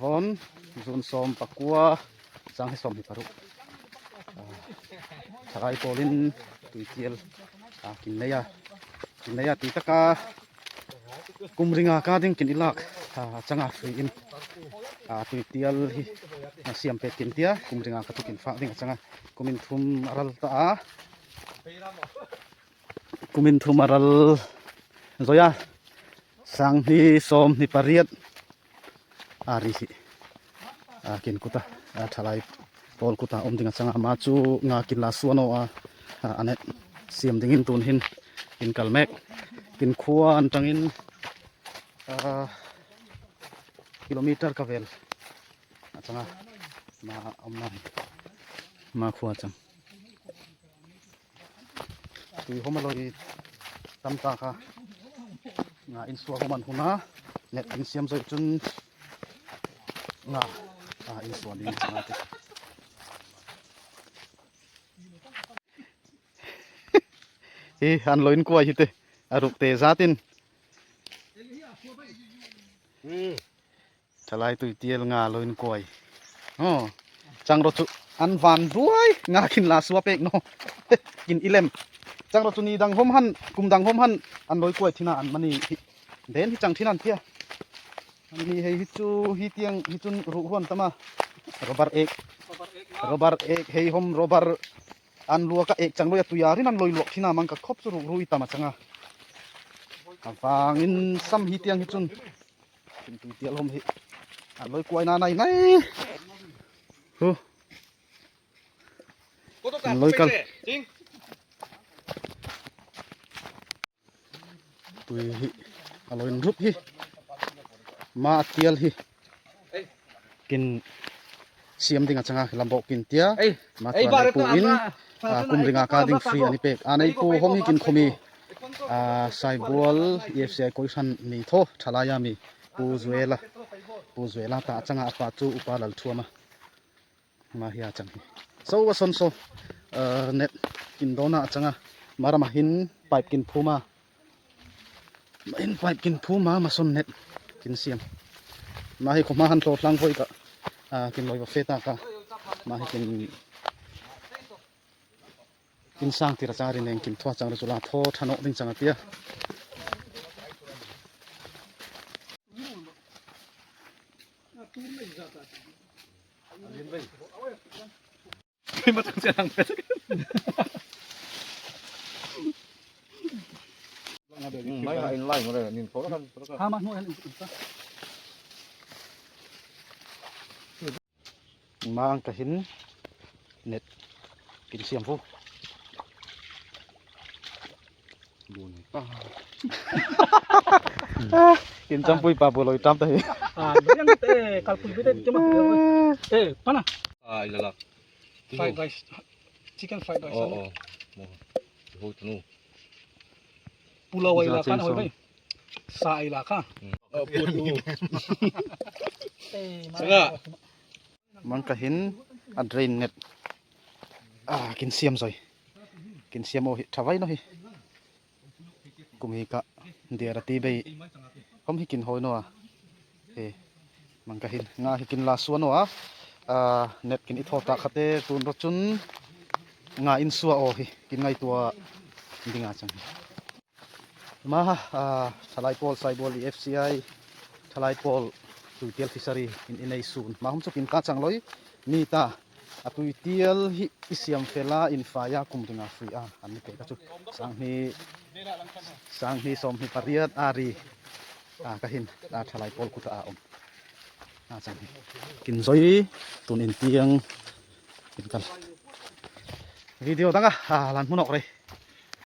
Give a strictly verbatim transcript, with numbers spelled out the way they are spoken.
Vawiin, June sawm pakua, sang hi sawm hi paruk. Ah, thalai pawlin tuitial, ah, kin nei a. Kin nei a ti taka kum ringa ka ding kin i lak, ah, changa free in. Ah, tuitial hi, ah, siam pek kin tia, kum ringa ka tu kin fak ding a changa. Kumin thum a ral ta a. Kumin thum a ral zoia. Sang hni sawm hni pariat. A ri hi. A kin kuta. A thalai pawl kuta um ding a changa ma chu nga kin la suan a. A, a net siam dingin tun hin kin kal mek. Kin khua an tangin, a, kilometer ka vel a changa ma um na hi. Ma khua chang. Tui hawm a loi tam ta kha. Nga in suo hawm an huna. Net in siam zoi chun nga, a, in suo ding chang a ti. Hi, an lo in kuai hi te. A ruk te zatin. Hmm. Thalai tuitial nga lo in kuai. Oh. Chang ro chu an van duai nga kin la suo pek naw. Kin i lem. Chang ro chu ni dang hawm han, kum dang hawm han, an lo kuai thina an mani hi. Den hi chang thina an tia. An ni hei hi chu hi tiang hi chun ruh ruan tama. Rubber ek. Rubber ek hei hawm rubber an luak a ek chang lo a tuia rin an lo luak thina mang ka khop chu ruh ruh i tama changa. A vangin sam hi tiang hi chun. Kin tuitial hawm hi. A loi kuai na nai nai. Hu. Kin loi kal. Tui hi. A loi rup hi. Ma tial hi. Kin siam ding a changa lam bawk kin tia. Ei, ma ei, tua bar nei pu in, ah, kum ringa ka ding free a ni pek. A nei pu hawm hi kin khawmi. Ah, Saibual E F C I koi hran ni thaw, thalai a mi. Pu Zuela. Pu Zuela ta a changa a pa chu Upa Lalthuama. Ma hi a chang hi. So a son so, ah, net kin dona a changa. Marama hin pipe kin phuma. In pipe kin phuma, ma son net kin siam. Ma hi khawma han tlo tlang voi ka. Ah, kin loi va fe ta ka. Ma hi kin, kin sang tira chang ri neng kin thua chang ri chu la thaw tha nawk ding chang a tia. Mang ka hin net kin siam fu. Kin champui pa bu loi tam ta hi. Ah, yang te kalpui bete kema. Eh, pana. Ah, ila la. Fried rice. Chicken fried rice. Oh, oh. Mo. Ho tunu. Pulao ai la kan hoi bai. Sa ai la ka. Oh, pulao. Eh, sanga. Mang ka hin a drain net. Ah, kin siam zoi. Kin siam o hi thavai no hi. Kum hi ka dia ra ti bei. Hom hi kin hoi no a. He. Mang ka hin nga hi kin la suo no a. Ah, net kin i thaw ta khate tun ro chun nga in suo o hi kin ngai tua ding a chang. Ma, ah, thalai pawl Saibual E F C I, thalai pawl tuitial fishery in i nei sun. Ma hum chu kin ka chang loi, ni ta, a tuitial hi i siam fela in fai a kum dinga free a, an ni pek a chu. Sang hni, sang hni sawm hni pariat a ri, a ka hin, a thalai pawl kuta a um. A chang hi. Kin zoi, tun in tiang, kin kal. Video danga, a lan hmu nawk rei.